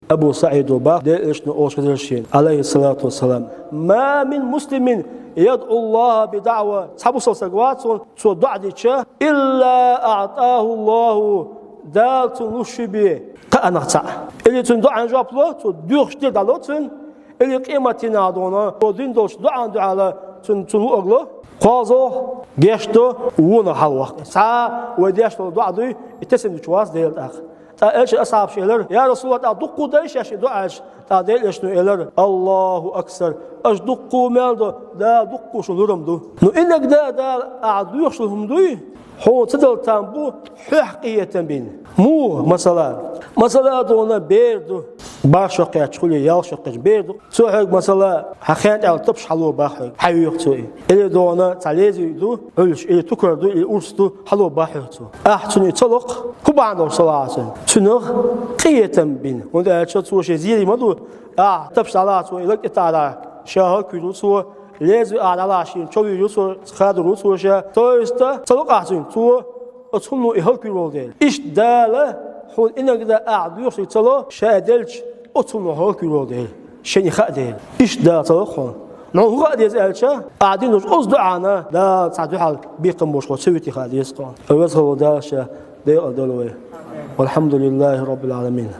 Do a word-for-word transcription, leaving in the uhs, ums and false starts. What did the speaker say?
Абу СаӀида бах, Делан Элчано олуш хезира шена, алейхиссалату вассалам: «Ма мин муслимин ядӀу Аллаха би даӀва». Цхьа бусалба саг вац, цо доӀа дича, «илла аӀтаху Аллаху», Дала цунна луш шу бе, кхаанах цхьаъ. Или цунна доӀан жоп ло, цо доьхуш дерг дӀало цунна, или къематдийнахь дуьйна, цо дина долчу доӀан дуьхьал цунна, цунна луъург ло, кхозлагӀа гечдо, вонах хьалаваккха. Цхьа вай деш долу доӀа дуй, и тесна дуьтуш вац Дела тӀаккха. ТӀаккха Элчан асхьабаша элира: «Я Расулаллах, тӀаккха дуккха а дайша шаьш и доӀа?» аьлча, тӀаккха Делан Элчано элира: «Аллаху аксар, аша дуккха а мел до, Дала дуккха а шуна лурам ду». Ну, иннарг да, Дала ахь доьхуш долу хӀума дуй, хьуна ца дала там бу, хьоьх къинхетам бина. Муха, масала? Масала, дуьйна, бер ду, барх шо кхаьчча хуьлий, ялх шо кхаьчча бер ду. Цо хьоьга, масала, хьан хенна тӀехь тапаш хьало бах хьоьга, хьайоьху цо и. Или, дуьйна, цхьа лезвий ду, Ӏуьллуш, или тукар ду, или урс ду, хьало бах хьоьга цо. Ахь цунна и ца локху, хӀун бахьана долуш ца лахьа цунна? Цуьнах къинхетам бина. ХӀунда аьлча цо шен зерий ма ду, ахь тапаш дӀалахь, цо и лаг тӀетаӀара, ша хӀаллаквийр ву цо, лезвий ахь дӀалахь, шена чо вийр ву цо, хадор ву цо ша. То есть, ца локху ахь цуьнга, цо оцу хӀумано и хӀаллаквийр волу дела. Иштта Дала хьуна иннарг да ахь доьхуш дерг ца ло, ша и делча, оцу хӀумано хьо хӀаллаквийр волу дела, шена и хаьа дела. Иштта Дала ца локху хьуна. Ну, хӀун хаьа деза аьлча, ахь дина долчу оцу доӀана Дала цхьа дуьхьал бекхам болуш хьо ца вити хаьа деза хьуна. Веза волу Дала ша декъала дойла вай. Валхьамдулиллахи Роббил Ӏаламин.